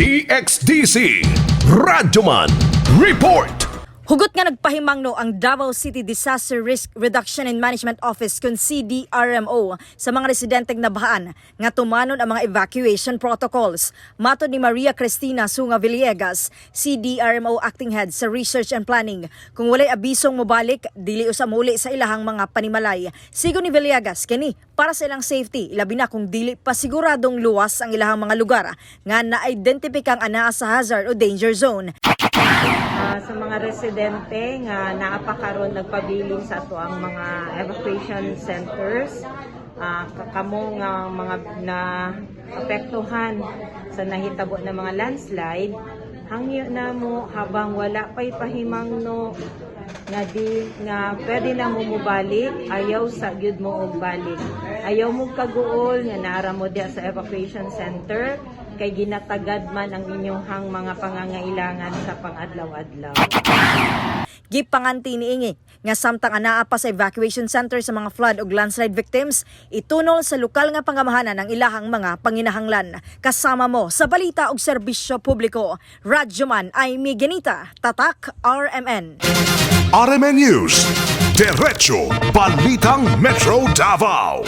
DXDC Radyoman Report. Hugot nga nagpahimangno ang Davao City Disaster Risk Reduction and Management Office kun CDRMO sa mga residenteng nabahaan nga tumanon ang mga evacuation protocols. Matod ni Maria Cristina Sunga Villegas, CDRMO Acting Head sa Research and Planning, kung walay abisong mobalik, dili usa muli sa ilahang mga panimalay. Sigon ni Villegas, kini para sa ilang safety, ilabi na kung dili pa siguradong luwas ang ilahang mga lugar nga na-identipikang anaa sa hazard o danger zone. Sa mga residente nga naa pa karon nagpabilin sa atoang mga evacuation centers, kamo nga mga na apektuhan sa nahitabo na mga landslide, hangyo na mo habang wala pa'y pahimangno nga di nga pwede na mo mobalik, ayaw sa gyud mo og balik. Ayaw mo kaguol nga naara mo diya sa evacuation center kay ginatagad man ang inyong mga pangangailangan sa pangadlaw-adlaw. Gipanganti niini nga samtang anaa pa sa evacuation center sa mga flood ug landslide victims, itunol sa lokal nga pangamahanan ang ilahang mga panginahanglan. Kasama mo sa balita ug serbisyo publiko, Radyoman ay Miguelita, Tatak RMN. RMN News. Diretso Balitang Metro Davao.